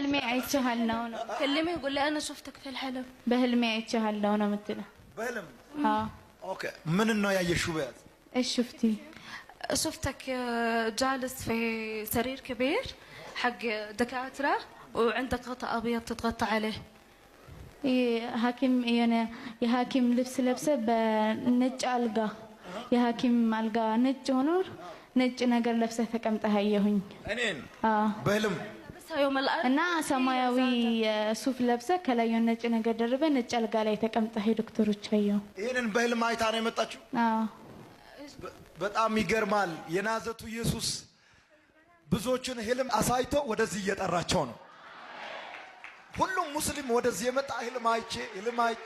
በህልሜ አይቼሃለሁ ነው። كلمي يقول لي انا شفتك في الحلم። በህልሜ አይቼሃለሁ ነው የምትለው። በህልም? አዎ። Okay፣ ምን ነው ያየሽው? በያት። ايش شفتي؟ شفتك جالس في سرير كبير حق دكاترة وعندك غطاء أبيض تتغطى عليه. ሐኪም የሆነ የሐኪም ልብስ ለብሰ በነጭ አልጋ፣ የሐኪም አልጋ ነጭ ሆኖ ነጭ ነገር ለብሰህ ተቀምጠህ አየሁኝ። እኔን? አዎ። በህልም? لبسها يوم الأربعاء። እና ሰማያዊ ሱፍ ለብሰህ ከላይ የሆነ ነጭ ነገር ደርበህ ነጭ አልጋ ላይ ተቀምጠህ የዶክተሮች አየሁ። ይህንን በህልም አይታ ነው የመጣችው? አዎ። በጣም ይገርማል። የናዝሬቱ ኢየሱስ ብዙዎችን ህልም አሳይቶ ወደዚህ እየጠራቸው ነው። ሁሉም ሙስሊም ወደዚህ የመጣ ህልም አይቼ፣ ህልም አይቼ።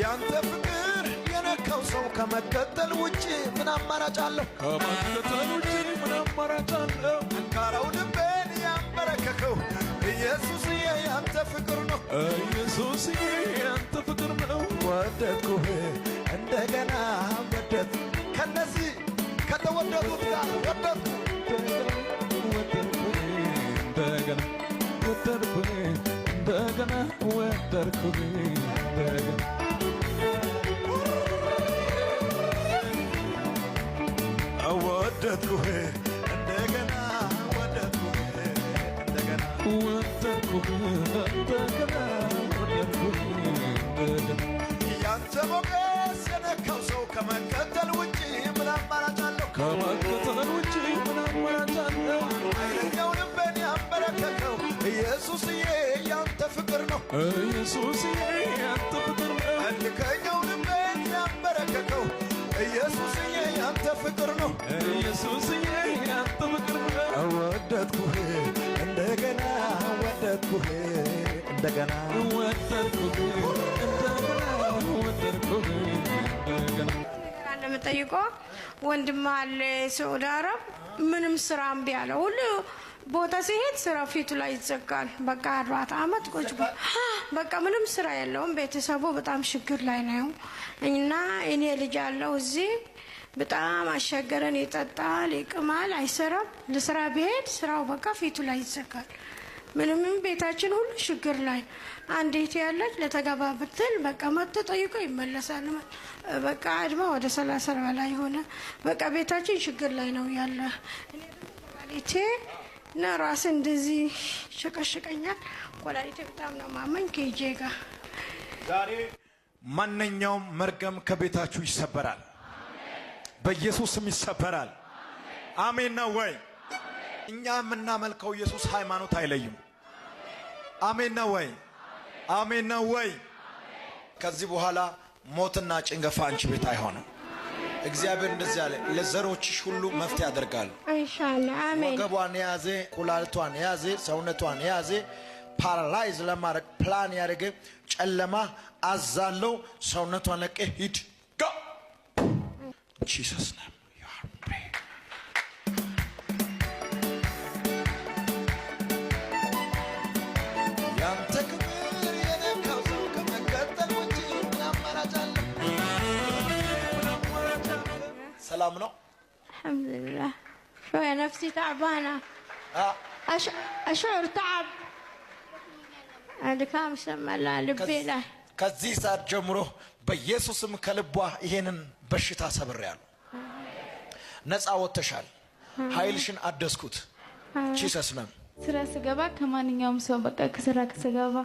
ያንተ ፍቅር የነካው ሰው ከመከተል ውጭ ምን አማራጭ አለው? ከመከተል ውጭ ምን አማራጭ አለው? ጠንካራው ልቤን ያንበረከከው ኢየሱስዬ ያንተ ፍቅር ነው። ኢየሱስዬ ያንተ ፍቅር ነው። ወደድኩህ፣ እንደገና ወደድኩ፣ ከነዚህ ከተወደዱት ጋር ወደድኩ። ወደድኩህ እንደገና፣ ወደድኩህ እንደገና፣ ወደድኩህ እንደገና። ወደድኩህ እንደገና፣ ወደድኩህ እንደገና። ወደድኩህ እንደገና፣ ወደድኩህ እንደገና። ያንተ ሞገስ የነካው ሰው ከመከተል ውጭ ምን አማራጭ አለው? ከመከተል ውጭ ምን አማራጭ አለው? ኃይለኛው ልቤን ያንበረከከው ኢየሱስዬ ያንተ ፍቅር ነው። ኢየሱስዬ ያንተ ፍቅር ነው። እልከኛው ልቤን ያንበረከከው ኢየሱስዬ ያንተ ፍቅር ነው። ኢየሱስዬ ያንተ ፍቅር ነው። ወደድኩህ እንደገና፣ ወደድኩህ እንደገና። ወደድኩህ እንደገና፣ ወደድኩህ እንደገና። አለ የምጠይቀው፣ ወንድም አለ ሳዑዲ አረብ፣ ምንም ስራ እምቢ አለ። ሁሉ ቦታ ሲሄድ ስራ ፊቱ ላይ ይዘጋል። በቃ 4 አመት ቁጭ በቃ ምንም ስራ የለውም። ቤተሰቡ በጣም ችግር ላይ ነው እና እኔ ልጅ አለው እዚህ፣ በጣም አስቸገረን። ይጠጣል፣ ይቅማል፣ አይሰራም። ለስራ ቢሄድ ስራው በቃ ፊቱ ላይ ይዘጋል። ምንም ቤታችን ሁሉ ችግር ላይ። አንድ እህት ያለች ለተገባ ብትል በቃ መጥቶ ጠይቆ ይመለሳል። በቃ እድሜ ወደ 30 በላይ ሆነ። በቃ ቤታችን ችግር ላይ ነው ያለ። እኔ ደግሞ ኩላሊቴ እና ራስ እንደዚህ ሸቀሽቀኛል። ኩላሊቴ በጣም ነው ማመኝ ከእጄ ጋር። ዛሬ ማንኛውም መርገም ከቤታችሁ ይሰበራል። በኢየሱስ ስም ይሰበራል። አሜን ነው ወይ? እኛ የምናመልከው ኢየሱስ ሃይማኖት አይለይም። አሜን ነው ወይ? አሜን ነው ወይ? ከዚህ በኋላ ሞትና ጭንገፋ አንቺ ቤት አይሆንም። እግዚአብሔር እንደዚህ አለ፣ ለዘሮችሽ ሁሉ መፍትሄ ያደርጋል። ኢንሻአላህ፣ አሜን። ወገቧን የያዘ፣ ኩላሊቷን የያዘ፣ ሰውነቷን የያዘ፣ paralyze ለማድረግ ፕላን ያደረገ ጨለማ አዛለው፣ ሰውነቷን ለቀህ ሂድ። Go, Jesus name you are free። ያንተ ክብር የነካው ሰው ከመከተል ውጭ ምን አማራጭ አለ? ሰላም ነው? الحمد لله، شوية نفسي تعبانة. አ أشعر تعب، ድካም ይሰማል ልቤ ላይ። ከዚህ ሰዓት ጀምሮ በኢየሱስም ከልቧ ይሄንን በሽታ ሰብሬያለሁ። ነፃ ወጥተሻል። ኃይልሽን አደስኩት። Jesus name። ስራ ስገባ ከማንኛውም ሰው፣ በቃ ከስራ ስገባ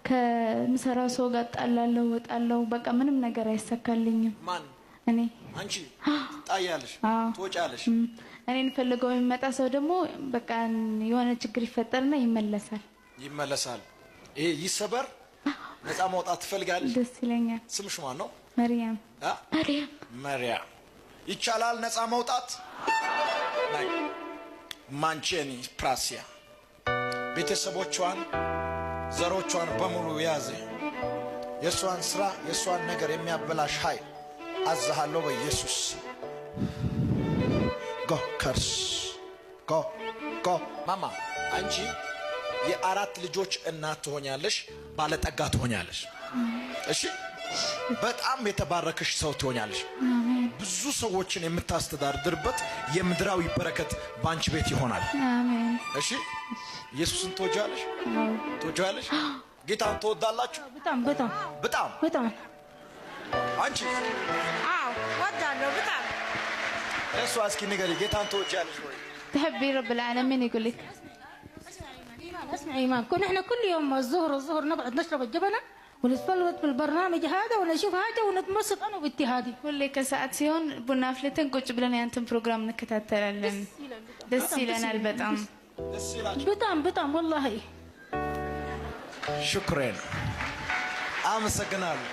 ከምሰራው ሰው ጋር እጣላለሁ፣ እወጣለሁ። በቃ ምንም ነገር አይሳካልኝም። ማን? እኔ። አንቺ ትጣያለሽ፣ አዎ። ትወጫለሽ። እኔን ፈልገው የሚመጣ ሰው ደግሞ በቃ የሆነ ችግር ይፈጠርና ይመለሳል። ይመለሳል። ይሄ ይሰበር። ነፃ መውጣት ትፈልጋለሽ? ደስ ይለኛል። ስምሽ ማን ነው? መርያም። አ? መርያም። መሪያ፣ ይቻላል ነፃ መውጣት። ናይ ማንቼኒ ፕራሲያ፣ ቤተሰቦቿን ዘሮቿን በሙሉ የያዘ፣ የእሷን ስራ የእሷን ነገር የሚያበላሽ ኃይል አዝሃለሁ በኢየሱስ። Go, curse, go, go። ማማ፣ አንቺ የአራት ልጆች እናት ትሆኛለሽ፣ ባለጠጋ ትሆኛለሽ። እሺ። በጣም የተባረክሽ ሰው ትሆኛለሽ። አሜን። ብዙ ሰዎችን የምታስተዳድርበት የምድራዊ በረከት በአንቺ ቤት ይሆናል። አሜን። እሺ፣ ኢየሱስን ትወጂዋለሽ? አዎ። ትወጂዋለሽ? ጌታን ትወዳላችሁ? በጣም በጣም። በጣም? በጣም። አንቺ? አዎ፣ ወዳለሁ በጣም። እሷ እስኪ ንገሪ፣ ጌታን ትወጂያለሽ ወይ? تحبي رب العالمين يقول لك. اسمع ايمان، كنا احنا كل يوم الظهر الظهر نقعد نشرب الجبنه ونتفلت بالبرنامج هذا ونشوف حاجه ونتمسط انا وبنتي هذه. ሁሌ ከሰዓት ሲሆን ቡና አፍልተን ቁጭ ብለን ያንተን ፕሮግራም እንከታተላለን። ደስ ይለናል በጣም። ደስ ይላችሁ? በጣም በጣም والله። ሽኩሬን፣ አመሰግናለሁ።